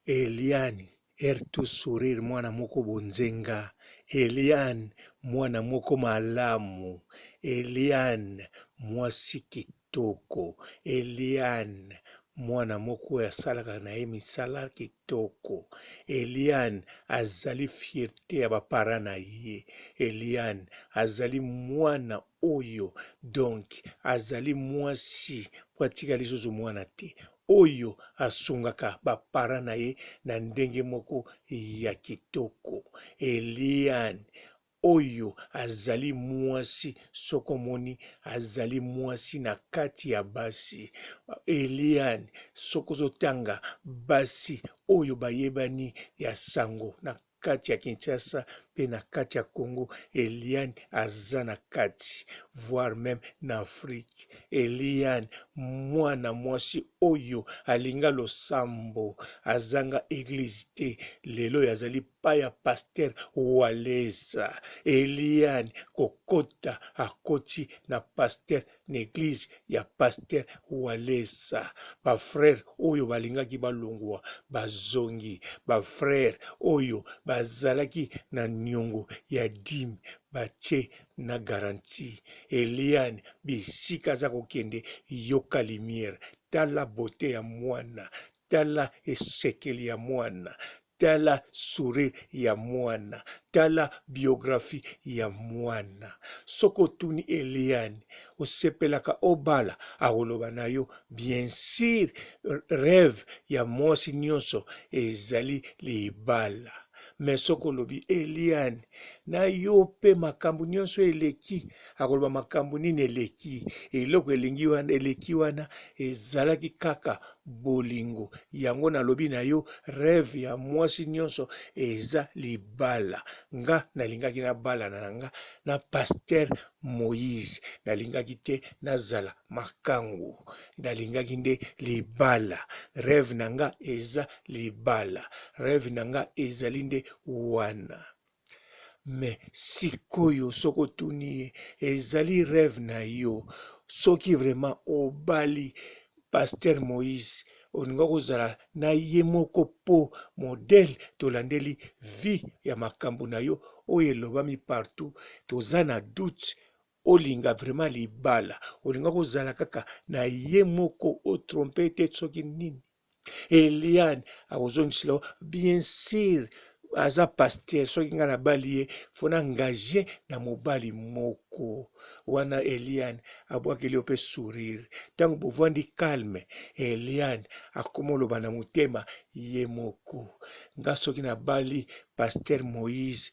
Eliane heure tout sourire mwana moko bonzenga Eliane mwana moko malamu Eliane mwasi kitoko Eliane mwana moko oyo asalaka na ye misala kitoko Eliane azali fierte ya ba parents na ye Eliane azali mwana oyo donc azali mwasi po atikali lisusu mwana te oyo asungaka ba parents na ye na ndenge moko ya kitoko. Eliane oyo azali mwasi soki omoni azali mwasi na kati ya basi. Eliane soki ozotanga basi oyo bayebani ya sango na kati ya Kinshasa pe na kati ya Congo Eliane aza na kati voir meme na Afrique Eliane mwana mwasi oyo alinga losambo azanga eglise te lelo oyo azali pa ya pasteur Walesa Eliane kokota akoti na pasteur na eglise ya pasteur Walesa ba frère oyo balingaki balongwa bazongi ba frère oyo bazalaki na niongo ya dime batie na garantie Eliane bisika aza kokende yoka lumière tala beaute ya mwana tala esekeli ya mwana Tala sourire ya mwana, tala biographie ya mwana. Soki otuni Eliane osepelaka obala, akoloba na yo bien sur reve ya mwasi nionso ezali libala. Mais soki olobi Eliane na yo pe makambo nionso eleki, akoloba makambo nini eleki? Eloko elingi wana eleki wana ezalaki kaka bolingo yango nalobi na yo reve ya mwasi nionso eza libala nga nalingaki nabalana na nga na pasteur Moise nalingaki te nazala makangu nalingaki nde libala reve na nga eza libala reve na nga ezali nde wana mais sikoyo soki otuni ye ezali reve na yo soki vraiment obali pasteur Moise olinga kozala na ye moko po modele tolandeli vie ya makambo na yo oyo elobami partout toza na doute olinga vraiment libala olinga kozala kaka na ye moko o trompe te soki nini Eliane akozongisela yo bien sur aza pasteur soki ngai nabali ye fo na engage na mobali moko wana Eliane abwakeli yo mpe sourire ntango bovandi calme Eliane akoma oloba na motema ye moko nga soki nabali pasteur Moïse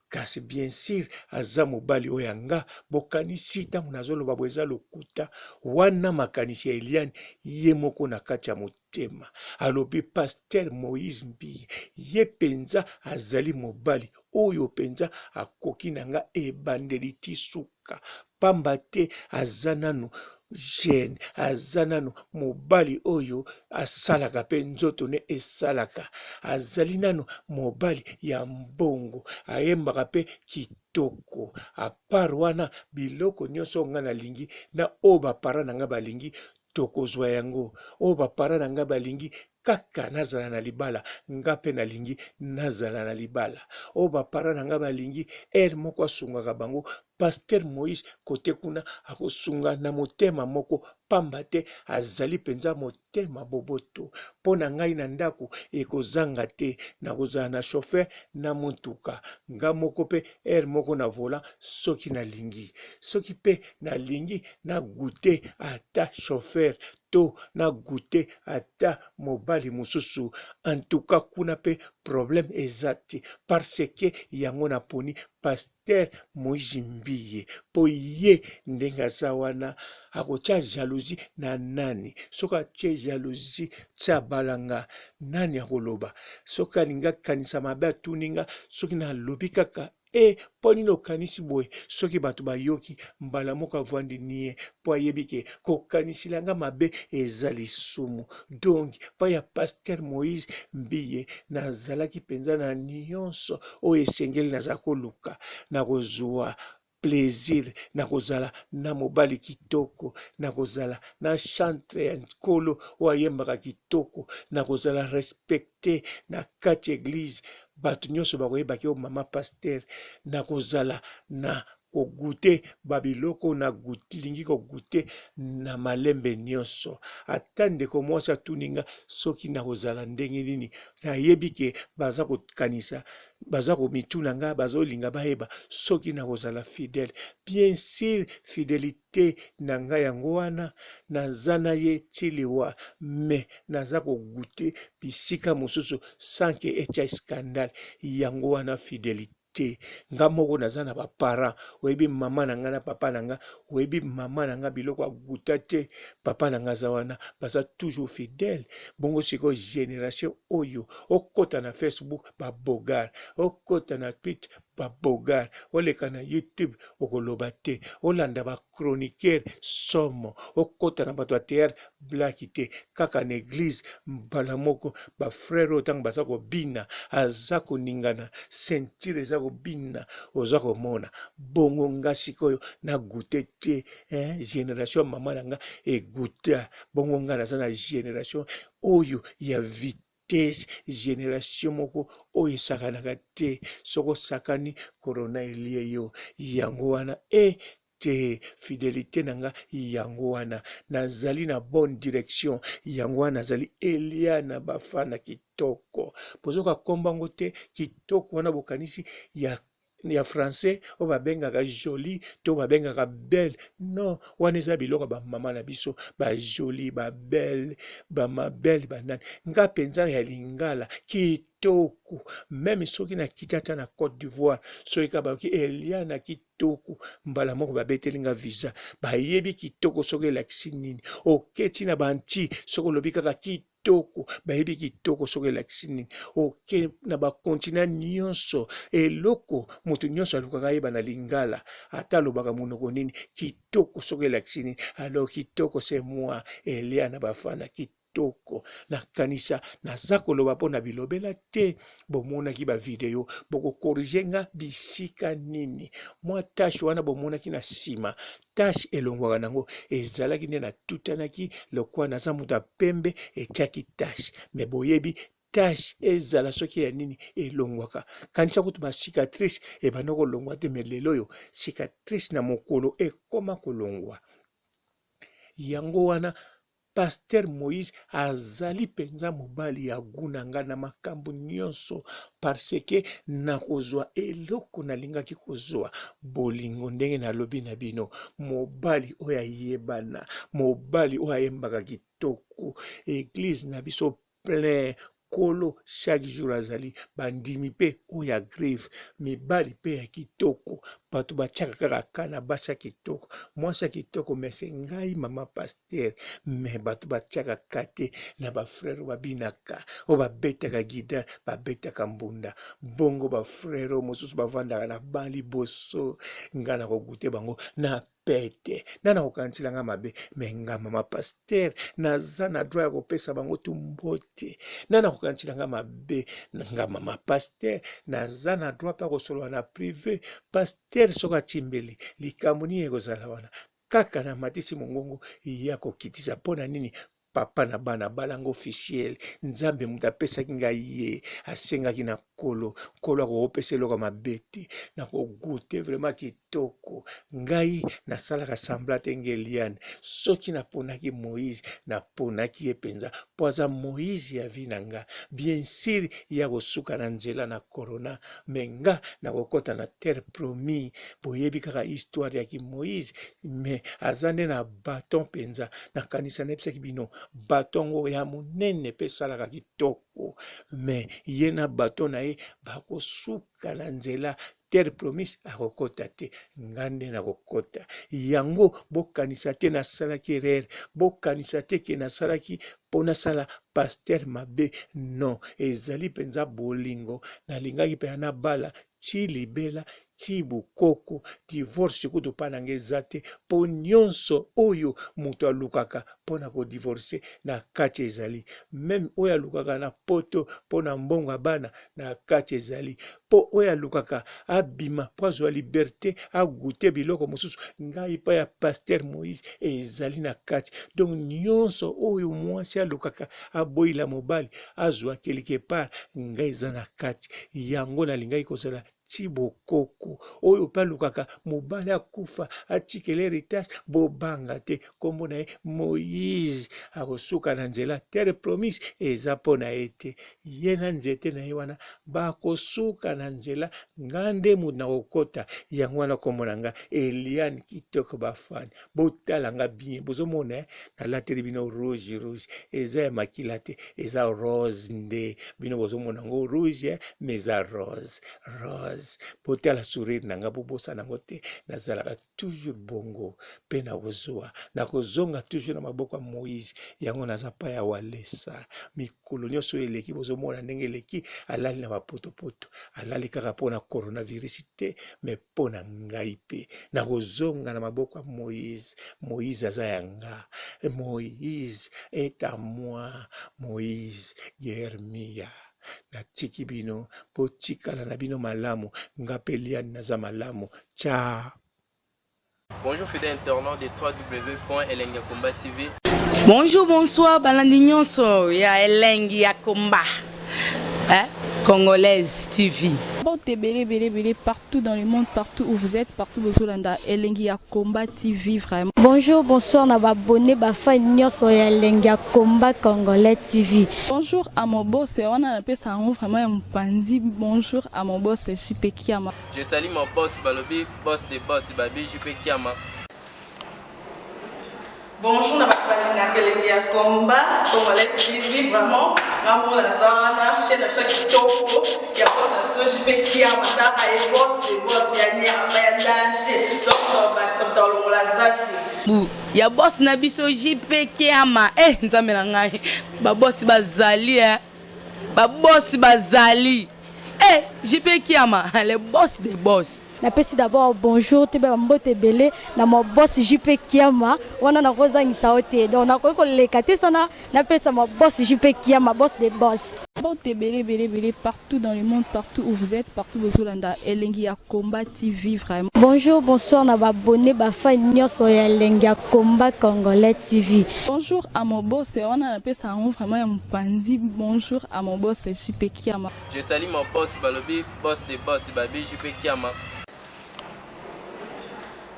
kasi bien sur aza mobali oyo ya nga bokanisi ntango nazoloba boye eza lokuta wana makanisi ya Eliane ye moko na kati ya motema alobi pasteur Moïse Mbiye ye mpenza azali mobali oyo mpenza akoki na nga ebandeli ti suka pamba te aza nanu jeune aza nanu mobali oyo asalaka mpe nzoto ne esalaka azali nanu mobali ya mbongo ayembaka mpe kitoko apart wana biloko nyonso oyo ngai nalingi na oyo ba parents na ngai balingi tokozwa yango oyo ba parents na ngai balingi kaka nazala na libala nga pe nalingi nazala na libala oyo ba parents na nga balingi heure moko asungaka bango pasteur Moïse kote kuna akosunga na motema moko pamba te azali penza motema boboto po na ngai na ndako ekozanga te nakozala na chauffeur na motuka nga moko pe heure moko na volant soki nalingi soki pe nalingi na goute ata chauffeur to na goute ata mobali mosusu en tout cas kuna pe problème eza te parce que yango na poni pasteur Moïse Mbiye po ye ndenge aza wana akotia jalousie na nani soki atie jalousie tia abala nga nani akoloba soki alingi akanisa mabe atuni nga soki nalobi kaka E, mpo nini okanisi boye? Soki bato bayoki, mbala moko avandi nie, mpo ayebi ke kokanisela nga mabe eza lisumu. Donc, epai ya Pasteur Moïse Mbiye, nazalaki mpenza na nionso oyo esengeli naza koluka. Nakozua. plaisir na kozala na mobali kitoko, na kozala na chantre ya Nkolo oyo ayembaka kitoko, na kozala respecte na kati ya eglise, bato nyonso bakoyebaki yo mama pasteur, na kozala na kogoute ba biloko na lingi kogoute na malembe nyonso. Ata ndeko mwasi atuni nga soki nakozala ndenge nini, nayebi ke baza kokanisa, baza komituna nga, bazolinga bayeba soki nakozala fidèle. Bien sûr, fidelite na nga yango wana, naza na ye ti liwa, mais naza kogoute bisika mosusu sans que etia scandale. Yango wana fidelite. Te nga moko naza na ba parents, oyebi mama na nga na papa na nga, oyebi mama na nga biloko aguta te, papa na nga aza wana, baza toujours fidèle. Bongo sikoyo generation oyo, okota na Facebook ba bogar, okota na Twitter ba bogar, oleka na YouTube okoloba te, olanda ba chroniqueur somo, okota na bato ya théâtre blaki te, kaka na eglise mbala moko ba frère oyo ntango baza kobina aza koningana, ceinture eza kobina, oza komona. Bongo nga sikoyo na goute te, hein, generation ya mama na nga egouta, bongo nga naza na generation oyo ya vitesse, generation moko oyo esakanaka te, soki osakani corona elie yo. Yango wana e te fidelite na nga yango wana nazali na bonne direction, yango wana nazali Eliana Bafana kitoko. Bozoka kombo yango te kitoko wana, bokanisi ya français oyo babengaka jolie to babengaka belle. Non, wana eza biloko ya ba mama na biso, ba jolie, ba belle, ba mabelle, ba nani. Nga mpenza ya lingala kitoko, meme soki nakiti ata na Côte d'Ivoire, soki kaka bayoki Eliana kitoko, mbala moko babeteli nga visa. Bayebi kitoko soki elakisi nini. Oketi na banti soki olobi kaka kitoko, bayebi kitoko soki elakisi nini. Oke na ba continent nyonso, eloko moto nyonso alukaka ayeba na lingala, ata alobaka monoko nini, kitoko soki elakisi nini. Alors kitoko c'est moi, Eliana Bafana kitoko. Nakanisa naza koloba mpo na bilobela te. Bomonaki ba video, bokokorige nga bisika nini. Mwa tache wana bomonaki na nsima, tache elongwaka nango, ezalaki nde natutanaki lokola naza moto ya pembe, etiaki tache. Me boyebi tache ezala soki ya nini elongwaka. Kanisa kutu ba cicatrice ebanda kolongwa te, me lelo oyo cicatrice na mokolo ekoma kolongwa. Yango wana Pasteur Moïse azali penza mobali ya gout na nga na makambo nyonso, parce que nakozwa eloko nalingaki kozwa, bolingo ndenge nalobi na bino, mobali oyo ayebana, mobali oyo ayembaka kitoko, eglise na biso plein, Nkolo chaque jour azali, bandimi pe oyo ya griffe, mibali pe ya kitoko, bato batiaka kaka ka na basi ya kitoko, mwasi ya kitoko, mais c'est ngai mama pasteur, mais bato batiaka ka te na ba frère oyo babinaka, oyo babetaka guitare, babetaka mbunda, bongo ba frère oyo mosusu bavandaka na ba liboso, ngai nakogoute bango na pete, nani akokanisela nga mabe? Me nga mama pasteur naza na droit ya kopesa bango tu mbote. Nani akokanisela nga mabe? Nga mama pasteur naza na droit mpe kosolola na prive. Pasteur soki atimbeli likambo nini ekozala wana? Kaka na matisi mongongo ya kokitisa. Mpo na nini? Papa na bana balanga officiel, Nzambe moto apesaki ngai ye, asengaki na Nkolo, Nkolo akopesa eloko ya mabe te, nakogoute vraiment kitoko. Ngai nasalaka semblant te nge Eliane, soki naponaki Moïse, naponaki ye mpenza mpo aza Moïse ya vie na nga. Bien sûr ye akosuka na nzela na corona, mais nga nakokota na terre promis. Boyebi kaka histoire ya ki Moïse, mais aza nde na baton mpenza. Nakanisa nayebisaki bino baton yango ya monene mpe esalaka kitoko, mais ye na baton na ye bakosuka na nzela, terre promise akokota te, nga nde nakokota. Yango bokanisa te nasalaki erreur, bokanisa te ke nasalaki mpo nasala pasteur mabe non, ezali mpenza bolingo. Nalingaki mpenza nabala ti libela ti bokoko. Divorce kutu mpa na ngai eza te, mpo nyonso oyo moto alukaka mpo na kodivorce na kati ezali, meme oyo alukaka na poto mpo na mbongo ya bana na kati ezali, mpo oyo alukaka abima mpo azwa liberte agoute biloko mosusu, ngai mpa ya pasteur Moïse ezali na kati. Donc nyonso oyo mwasi alukaka aboyila mobali azwa quelque part, ngai eza na kati. Yango nalingaki kozala ti bokoko. Oyo mpe alukaka mobali akufa atikela heritage, bobanga te, kombo na ye Moïse, akosuka na nzela. Terre promise eza mpo na ye te, ye na nzete na ye wana bakosuka na nzela. Nga nde moto nakokota yango wana. Kombo na nga Eliane Kitoko. Bafani, botala nga bien, bozomona nalateli bino rouge. Rouge eza ya makila te, eza rose nde bino bozomona yango rouge, mais eza rose, rose. Botala sourire na nga, bobosana yango te. Nazalaka toujours bongo mpe nakozwa, nakozonga toujours na maboko ya Moïse. Yango naza pa ya Walesa. Mikolo nyonso oyo eleki, bozomona ndenge eleki, alali na bapotopoto, alali kaka mpona coronavirus te, mais mpo na ngai mpe nakozonga na maboko ya Moïse. Moïse aza ya nga, Moïse est à moi, Moïse Yeremia. Natiki bino, botikala na bino malamu. Nga mpe Liane naza malamu. Ciao. Bonjour fidèles internautes de www.elengiyakomba TV. Bonjour, bonsoir, balandi nyonso ya Elengi ya Komba, hein? Congolaise TV. Mbote ebele ebele ebele partout dans le monde, partout où vous êtes, partout bozolanda Elengi ya Combat TV vraiment. Bonjour, bonsoir na babone, bafan nyonso ya Elengi ya Combat Congolais TV. Bonjour à mon boss, wana napesa yango vraiment ya mopandi. Bonjour à mon boss JP Kiama. Je salue mon boss balobi boss de boss babi JP Kiama. Bonjour na bato balingaka Elengi ya Combat Congolais TV vraiment. Ngamona naza wana, chaîne na biso ya kitoko ya boss na biso JP Kiama, taka ye boss de boss ya nyama ya danger. Donc tobakisa moto alongola zaki Bu ya boss na biso JP Kiama. Nzambe na ngai, babosi bazali, babosi bazali. JP Kiama, le boss des boss. Napesi d'abord bonjour, toyeba bambote ebele na ma boss JP Kiama. Wana nakozangisa yo te, donc nakoki koleka te sana napesa ma boss JP Kiama, boss de boss. Mbote ebele ebele ebele partout dans le monde, partout où vous êtes, partout bozolanda Elengi ya Combat TV vraiment. Bonjour, bonsoir na babone, bafan nyonso ya Elengi ya Combat Congolais TV. Bonjour à mon boss, wana napesa yango vraiment ya mopandi. Bonjour à mon boss JP Kiama. Je salue mon boss balobi boss de boss babi JP Kiama.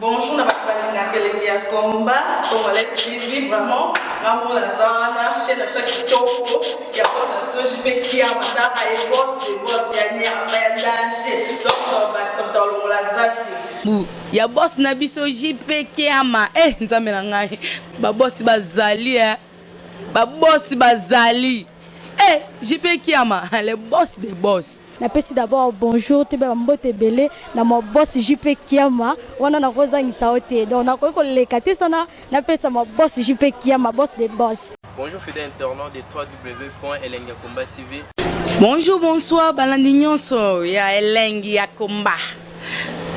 Bonjour na bato balingaka Elengi ya Combat Congolais TV vraiment. Ngamona naza wana, chaîne na biso ya kitoko ya boss na biso JP Kiama, taka ye boss de boss ya nyama ya danger. Donc tobakisa moto alongola zaki Bu ya boss na biso JP Kiama. Nzambe na ngai, babosi bazali, babosi bazali. JP Kiama, le boss des boss. Napesi d'abord bonjour, toyeba bambote ebele na ma boss JP Kiama. Wana nakozangisa yo te, donc nakoki koleka te sana napesa ma boss JP Kiama, boss de boss. Bonjour fidèles internautes de www.elengiyakomba TV. Bonjour, bonsoir, balandi nyonso ya Elengi ya Komba,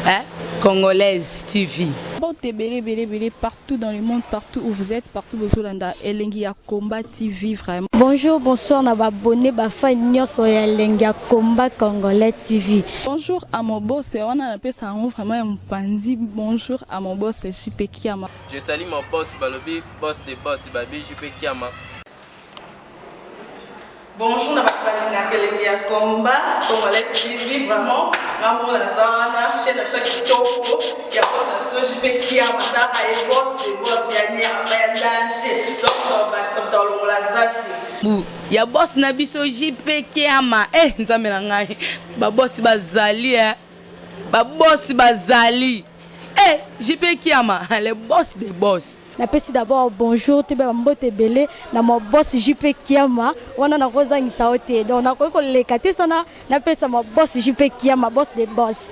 hein? Congolaise TV. Mbote ebele ebele ebele partout dans le monde, partout où vous êtes, partout bozolanda Elengi ya Combat TV vraiment. Bonjour, bonsoir na babone, bafan nyonso ya Elengi ya Combat Congolais TV. Bonjour à mon boss, wana napesa yango vraiment ya mopandi. Bonjour à mon boss JP Kiama. Je salue mon boss balobi boss de boss babi JP Kiama. Bonjour na bato balingaka Elengi ya Combat Congolais TV vraiment. Ngamona naza wana, chaîne na biso ya kitoko ya boss na biso JP Kiama, taka ye boss de boss ya nyama ya danger. Donc tobakisa moto alongola zaki Bu ya boss na biso JP Kiama. Nzambe na ngai, babosi bazali, babosi bazali. JP Kiama, le boss des boss. Napesi d'abord bonjour, toyeba bambote ebele na ma boss JP Kiama. Wana nakozangisa yo te, donc nakoki koleka te sana napesa ma boss JP Kiama, boss de boss.